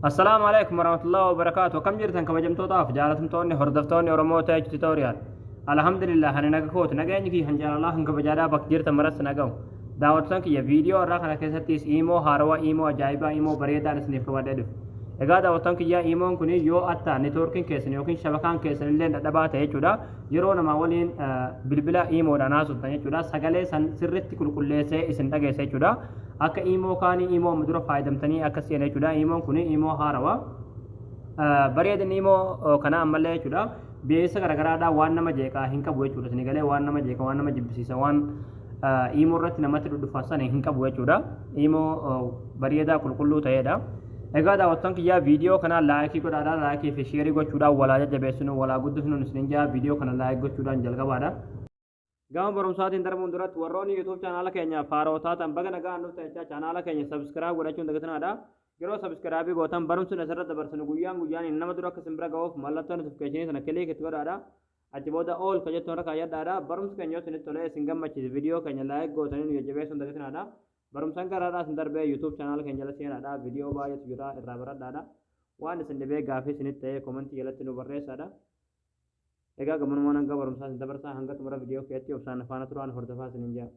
Assalaamu alaikum warahmatullahi wabarakaatu. Akkam jirtan kabajamtootaaf jaalatamtoonni hordoftoonni Oromoo Tech Tutorial. Alhamdulillah, ani naga kooti. Nageenyi kiyya kan jaalalaa kan kabajaadhaa bakka jirtan maras nagahu. Daawwattoota kiyya, viidiyoo irraa kana keessattis iimoo haarawaa, iimoo ajaa'ibaa, iimoo bareedaan isiniif qabadhee dhufe. Egaa daawwattoon kiyya, iimoon kun yoo atta networkiin keessan yookiin shabakaan keessan illee dadhabaa ta'e jechuudha. Yeroo namaa waliin bilbila iimoodhaan haasoftan jechuudha. Sagalee san sirriitti qulqulleessee isin dhageessa jechuudha. Akka iimoo kaanii iimoo amma dura fayyadamtanii akka seena jechuudha. Iimoon kun iimoo haarawaa. Bareedinni iimoo kana ammallee jechuudha. Beeksisa garaagaraadhaa waan nama jeeqaa hin qabu jechuudha. Isin galee waan nama jeeqa, waan nama jibbisiisa, waan iimoo irratti namatti dhudhufa sana hin qabu jechuudha. Iimoo bareedaa qulqulluu ta'edha. Egaa daawwattoon kiyyaa, viidiyoo kana like godhaadha. Like fi share gochuudhaan walaa jajjabeessinu, walaa guddisnu isinin jaa. Viidiyoo kana like gochuudhaan jalqabaadha. Gama barumsaatiin darbuun duratti, warroonni YouTube chaanaala keenya haaroo taatan baga nagaan dhuftan jechaa, chaanaala keenya subscribe godhachuun dagatinaadha. Yeroo subscribe gootan barumsi asirratti dabarsinu guyyaan guyyaan nama dura akka isin bira ga'uuf mallattoo notification sana click itti godhaadha. Achi booda all ka jettu irra kaayyadhaadha. Barumsi keenya yoo isinitti tolee isin gammachiise, viidiyoo keenya like gootanii nu jajjabeessuun dagatinaadha. Barumsaan garaadhaa isin darbee YouTube chaanaala keenya jala seenaadha. Viidiyoo baay'eetu jira, irraa baradhaadha. Waan isin dhibee gaafii isinitti ta'ee comment jalatti nu barreessaadha. Egaa gamanumaan hanga barumsaa isin dabarsaa, hanga xumura viidiyoo keetti obsaan faana turaan hordofaa isiniin jira.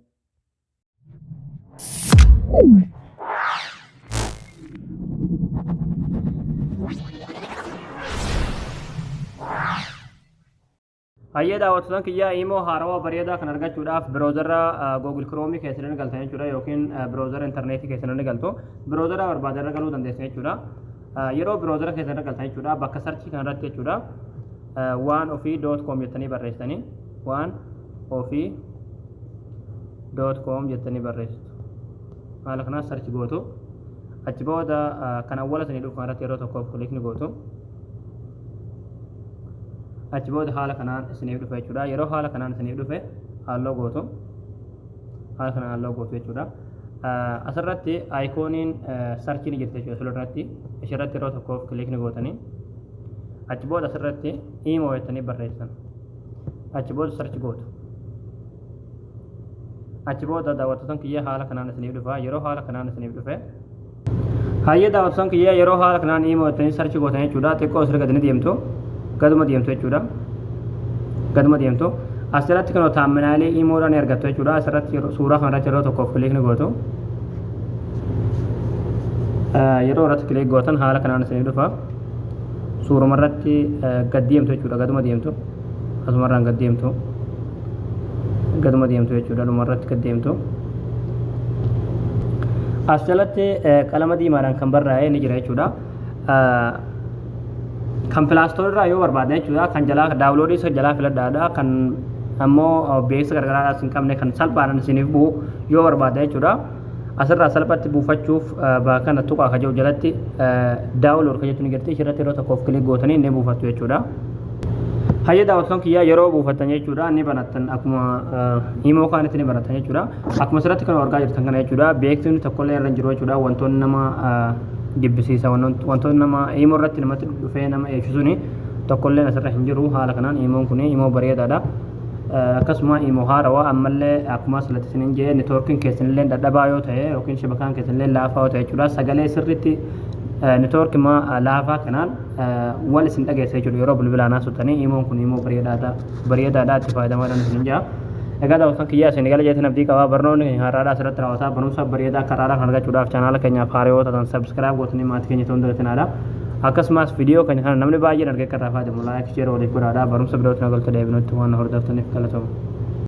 Hayyee daawwattoota kiyyaa, iimoo haarawaa bareedaa kan argachuudhaaf browser Google Chrome keessatti ni galtan jechuudha, yookiin browser intarneetii keessatti ni galtu. Browser barbaade irra galuu dandeessan jechuudha. Yeroo browser keessatti irra galtan jechuudha, bakka search kanarratti jechuudha, waanofii.com jettanii barreessitanii, waanofii.com jettanii barreessitu. Haala kanaan search gootu. Achi booda kan awwala isinii dhufu kanarratti yeroo tokkoof click ni gootu. Achi booda haala kanaan isiniif dhufe jechuudha. Yeroo haala kanaan isiniif dhufe allow gootu. Haala kanaan allow gootu jechuudha. Asirratti iconiin search ni jirti jechuudha fuulduratti. Ishirratti yeroo tokkoof click ni gootanii. Achi booda asirratti iimoo jettanii barreessan. Achi booda search gootu. Achi booda daawwattoota kiyya, haala kanaan isiniif dhufa. Yeroo haala kanaan isiniif dhufe, hayyee daawwattoota kiyya, yeroo haala kanaan iimoo jettanii search gootan jechuudha. Xiqqoo asirra gadi ni deemtu. Gaduma deemtu jechuudha. Gaduma deemtu. Asirratti kan thumbnail iimoodhaan ni argattu jechuudha. Asirratti suuraa kanarratti yeroo tokkoof click ni gootu. Yeroo irratti click gootan haala kanaan isiniif dhufa. Suuruma irratti gad deemtu jechuudha. Gaduma deemtu. Asumarraan gad deemtu. Gaduma deemtu jechuudha. Dhuma irratti gad deemtu. As jalatti qalama diimaadhaan kan barraa'e ni jira jechuudha. Kan Play Store irraa yoo barbaadan jechuudha. Kan jalaa download isa jalaa filadhaadha. Kan ammoo beeksisa garagaraadhaas hin qabne, kan salphaadhaan isiniif bu'u yoo barbaadan jechuudha. Asirraa salphatti buufachuuf bakka kana tuqaa ka jiru jalatti download ka jettu ni jirti. Ishirratti yeroo tokkoof click gootanii ni buufattu jechuudha. Hayyee daawwattoon kiyyaa, yeroo buufattan jechuudha, ni banattan, akkuma imoo kaanitti ni banattan jechuudha. Akkuma asirratti kan argaa jirtan kana jechuudha. Beeksisni tokkollee irra hin jiru jechuudha. Wantoonni nama jibbisiisa, wantoonni nama imoo irratti namatti dhufee nama eegsisuuni tokkolleen asirra hin jiru. Haala kanaan imoon kun imoo bareedaadha. Akkasuma imoo haarawaa ammallee akkuma asirratti isiniin jee, networkiin keessanillee dadhabaa yoo ta'e yookiin shabakaan keessanillee laafaa yoo ta'e jechuudha. Sagalee sirriitti networkima laafaa kanaan wal isin dhageessa jechuudha. Yeroo bilbilaan haasoftan imoon kun imoo bareedaadha, itti fayyadamaadhaan isin jaa. Egaa daawwattoon kiyyaa, isin gala jeetan abdii qabaa. Barnoonni keenya har'aadhaa asirratti raawwataa. Barumsa bareedaa karaadhaa kan argachuudhaaf chaanaala keenyaaf haaraa yoo taatan subscribe gootanii maatii keenya ta'uun dagatinaadha. Akkasumas viidiyoo keenya kana namni baay'een argee akka irraa fayyadamu like, share waliif godhaadha. Barumsa birootti nagalta deebinutti waan hordoftaniif galatooma.